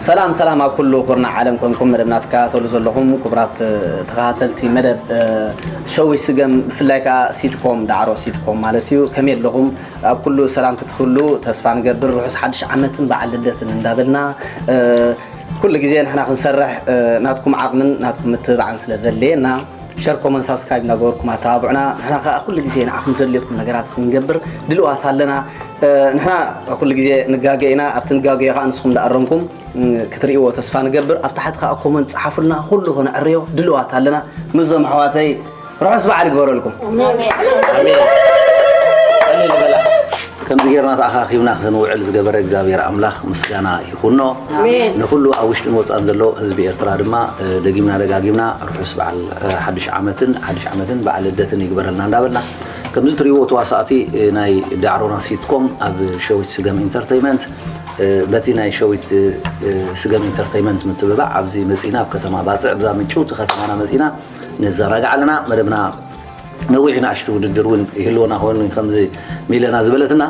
ሰላም ሰላም ኣብ ኩሉ ኩርናዕ ዓለም ኮንኩም መደብና ትከታተሉ ዘለኹም ክቡራት ተኸታተልቲ መደብ ሸዊት ስገም ብፍላይ ከዓ ሲትኮም ዳዕሮ ሲትኮም ማለት እዩ። ከመይ ኣለኹም? ኣብ ኩሉ ሰላም ክትህሉ ተስፋ ንገብር። ርሑስ ሓድሽ ዓመትን በዓል ልደትን እንዳበልና ኩሉ ግዜ ንሕና ክንሰርሕ ናትኩም ዓቕምን ናትኩም ምትብባዕን ስለ ዘድልየና ሸር ኮመን ሳብስክራይብ እንዳገበርኩም ኣተባብዑና። ንሕና ከዓ ኩሉ ግዜ ንዓኹም ዘድልየኩም ነገራት ክንገብር ድልዋት ኣለና። ንሕና ኩሉ ግዜ ንጋገ ኢና። ኣብቲ ንጋገዮ ከዓ ንስኹም እንዳኣረምኩም ክትርእይዎ ተስፋ ንገብር። ኣብ ታሕቲ ከዓ ኮመንት ፀሓፉልና፣ ኩሉ ከነዕርዮ ድልዋት ኣለና። ምስዞም ኣሕዋተይ ርሑስ በዓል ይግበረልኩም። ከምዚ ጌርና ተኣኻኺብና ክንውዕል ዝገበረ እግዚኣብሔር ኣምላኽ ምስጋና ይኹኖ። ንኹሉ ኣብ ውሽጥን ወፃእን ዘሎ ህዝቢ ኤርትራ ድማ ደጊምና ደጋጊምና ርሑስ በዓል ሓድሽ ዓመትን ሓድሽ ዓመትን በዓል ልደትን ይግበረልና እንዳበልና ከምዚ ትሪእዎ ተዋሳእቲ ናይ ዳዕሮና ሲትኮም ኣብ ሸዊት ስገም ኢንተርተይመንት በቲ ናይ ሸዊት ስገም ኢንተርተይመንት ምትብባዕ ኣብዚ መፂና ኣብ ከተማ ባፅዕ ብዛ ምጭውቲ ከተማና መፂና ንዘናጋዕ ኣለና። መደብና ነዊሕ ንኣሽቱ ውድድር እውን ይህልወና ኮይኑ ከምዚ ሚለና ዝበለትና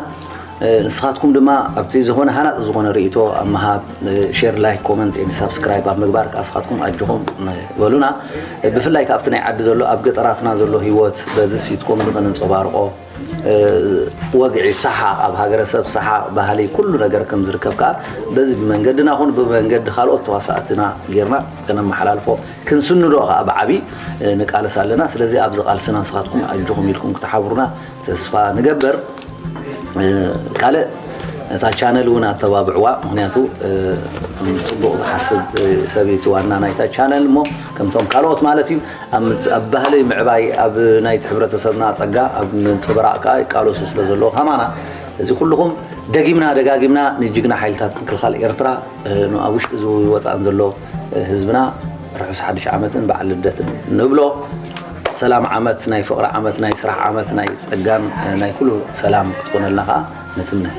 ንስኻትኩም ድማ ኣብቲ ዝኾነ ሃናፂ ዝኾነ ርእቶ ኣብ ምሃብ ሼር ላይክ ኮመንት ን ሳብስክራይብ ኣብ ምግባር ከዓ ንስኻትኩም ኣጆኹም በሉና። ብፍላይ ካብቲ ናይ ዓዲ ዘሎ ኣብ ገጠራትና ዘሎ ህይወት በዚ ሲትኮም ንኸነንፀባርቆ ወግዒ ሰሓቕ ኣብ ሃገረሰብ ሰሓቕ ባህሊ ኩሉ ነገር ከም ዝርከብ ከዓ በዚ ብመንገድና ኹን ብመንገዲ ካልኦት ተዋሳእትና ጌርና ከነመሓላልፎ ክንስንዶ ከዓ ብዓብዪ ንቃለስ ኣለና። ስለዚ ኣብዚ ቃልስና ንስኻትኩም ኣጆኹም ኢልኩም ክትሓብሩና ተስፋ ንገብር። ካልእ እታ ቻነል እውን ኣተባብዕዋ። ምክንያቱ ፅቡቕ ዝሓስብ ሰበይቲ ዋና ናይታ ቻነል እሞ ከምቶም ካልኦት ማለት እዩ ኣብ ባህሊ ምዕባይ ኣብ ናይቲ ሕብረተሰብና ፀጋ ኣብ ምንፅብራቕ ከዓ ይቃለሱ ስለ ዘለዉ ከማና እዚ ኩልኹም ደጊምና ደጋጊምና ንጅግና ሓይልታት ምክልኻል ኤርትራ ንኣብ ውሽጢ ዝወፃእን ዘሎ ህዝብና ርሑስ ሓድሽ ዓመትን በዓል ልደትን ንብሎ። ሰላም ዓመት ናይ ፍቕሪ ዓመት ናይ ስራሕ ዓመት ናይ ፀጋን ናይ ኩሉ ሰላም ክትኮነልና ከዓ ንትምነ።